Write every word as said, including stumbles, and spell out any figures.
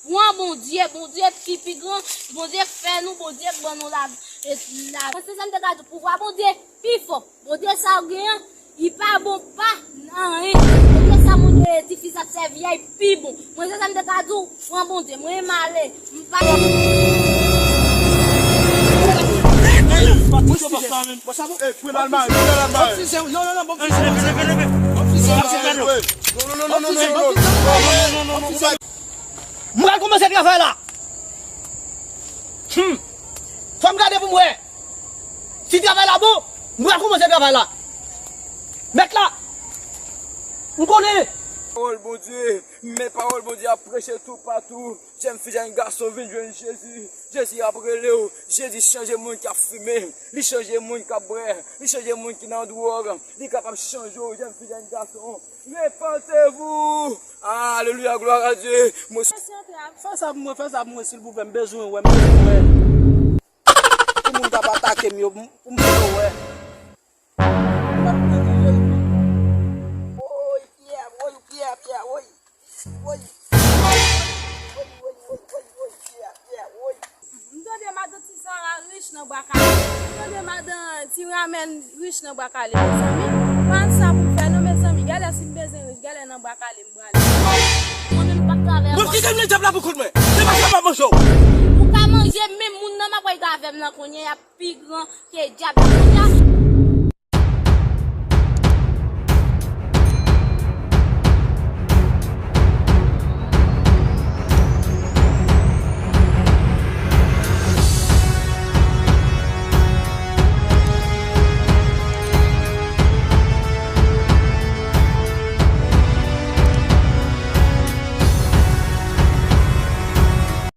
Pran Bondye, Bondye ki pi gran, Bondye k fè nou, Bondye k ban nou la, e, la. Mwen se sa m te ka di, pouvwa Bondye pi fò. Bondye sa w gen an, li pa bon pa nan anyen. Bondye sa moun, e, tifi sa sèvi a, li pi bon. Mwen se sa m te ka di w, pran Bondye. Mwen renmen ale, m pa. M pral kòmanse travay la. Hmm. Fò m gade pou m wè. Si travay la bon, m pral kòmanse travay la. Mèt la, m konnen. Pawòl Bondye, men pawòl Bondye ap preche toupatou. Jèn fi, jèn gason, vin jwenn Jezi. Jezi ap rele w. Jezi chanje moun k ap fimen. Li chanje moun k ap bwè. Li chanje moun ki nan dwòg. Li kapab chanje w, jèn fi, jèn gason. Repentez-vous! Alelouya, glwa a Dye. Mwen... Fè sa pou mwen, fè sa pou mwen, silvouplè. M bezwen wè, m bezwen wè. Pou moun k ap atake m yo, pou m fè yo wè. M ap tann Jezi. Woy, Pyè, woy, Pyè, Pyè, woy. Woy. Woy, woy, woy, woy, woy, Pyè, Pyè, woy. M tande madan Ti Sara rich nan bwa kale. M tande madan Ti Ramèn rich nan bwa kale, mezanmi. Pa sa pou m fè non, mezanmi. Genlè si m bezwen rich, genlè nan bwa kale m prale. Mwen menm m p ap travay ankò. Mwen kite m nan dyab la pou kont mwen. Se pa sa m ap manje w. Ou ka manje m, men moun nan m ap wè avè m nan kounye a pi gran ke dyab la kounye a.